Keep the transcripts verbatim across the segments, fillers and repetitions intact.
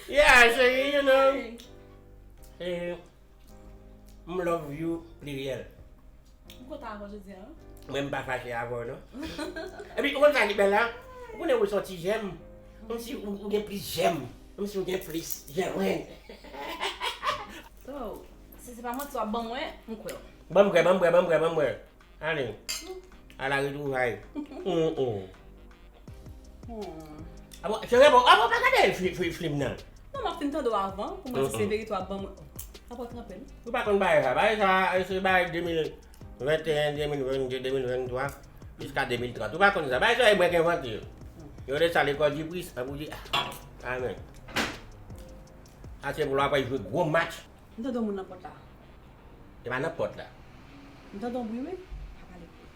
Yeah, cheri, you know. Cheri, m love you, pliryèl. M kontan avè w jodi a, wi. Mwen, m pa fache avè w, non. Epi, ou konn sa ki bèl la? Ou konnen ou se yon ti jèm. Kòmsi ou, ou gen plis jèm. Kòmsi ou gen plis jèm, wi. So, si se pa manti w ap ban mwen, m kwè w. Ban m kwè, ban m kwè, ban m kwè, ban m kwè. Ale. Ala retwouvay. Hum, hum. Hmm. Abo, se vrè, bon, abo, pa gade fi- fi- flim nan. Non, m ap fin tande w avan pou mwen si se verite w ap ban mwen. Abo, tranpe, non? Ou pa konn bagay sa. Bagay sa, se bagay de mil venteyen, de mil vennde, de mil venntwa, jiska de mil trant. Ou pa konn sa. Bagay sa, e mwen ki envante yo. Yo rele sa lekòl di pris, an pou di, ah, amen. Sa se pou lè w ap jwe gwo match. M tande yon moun nan pòt la. E pa nan pòt la. M tande yon bri, wi. Pa pale bri.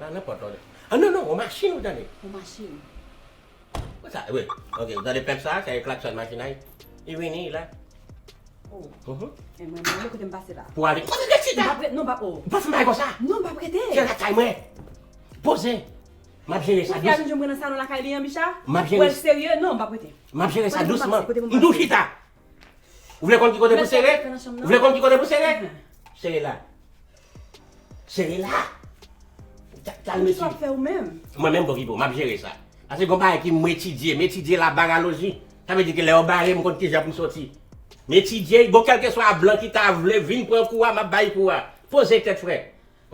Pa nan pòt la. Ah, non, non, yon machin ou tande. Yon machin. Sa, wi. Ok, ou tande pèp sa, sa e klakson machin la. Li vini, la. Oh. Mhm. E mwen, mwen, kote m pase la. Pou ale. Kote de chita? M pa prete, non, m pa, oh. Ou pa fè bagay konsa. Non, m pa prete. Se lakay mwen. Poze. M ap jere sa. Kote a vin jwenn mwen nan salon lakay li an, Bicha? M ap jere. Ou wè l serye? Non, m pa prete. M ap jere sa dousman. Kote pou m pase? M di w chita. Ou vle konn ki kote pou sere? Ou vle konn ki kote pou sere? Sere la. Sere la. Ta- Tal mesi. Sa w ap fè ou menm? Mwen menm, bon, ki bon, m ap jere sa. Paske gon bagay ki m etidye, m etidye la baraloji. Sa vle di ke lè yo bare, m konn kijan pou m soti. M etidye, bon, kèlkeswa blan ki ta vle vin pran kou a, m ap bay kou a. Poze tèt, frè.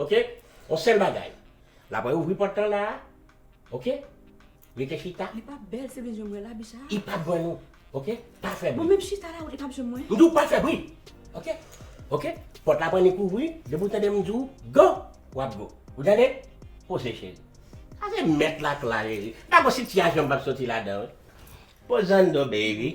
Ok? Yon sèl bagay. L ap ouvri pòt lan la. Ok? Rete chita. Li pa bèl, se bezwen mwen la, Bicha. Li pa bwen nou. Ok? Pa fè bri. Bon, menm chita la, li pa bezwen mwen. M di w pa fè bri. Ok? Ok? Pòt la pran li kouvri, depi w tande m di w, go! W ap go. Ou tande? Poze cheri. Sa se mèt la k la, cheri. Pa gon sitiyasyon m p ap soti ladan, wi. Pozando, baby.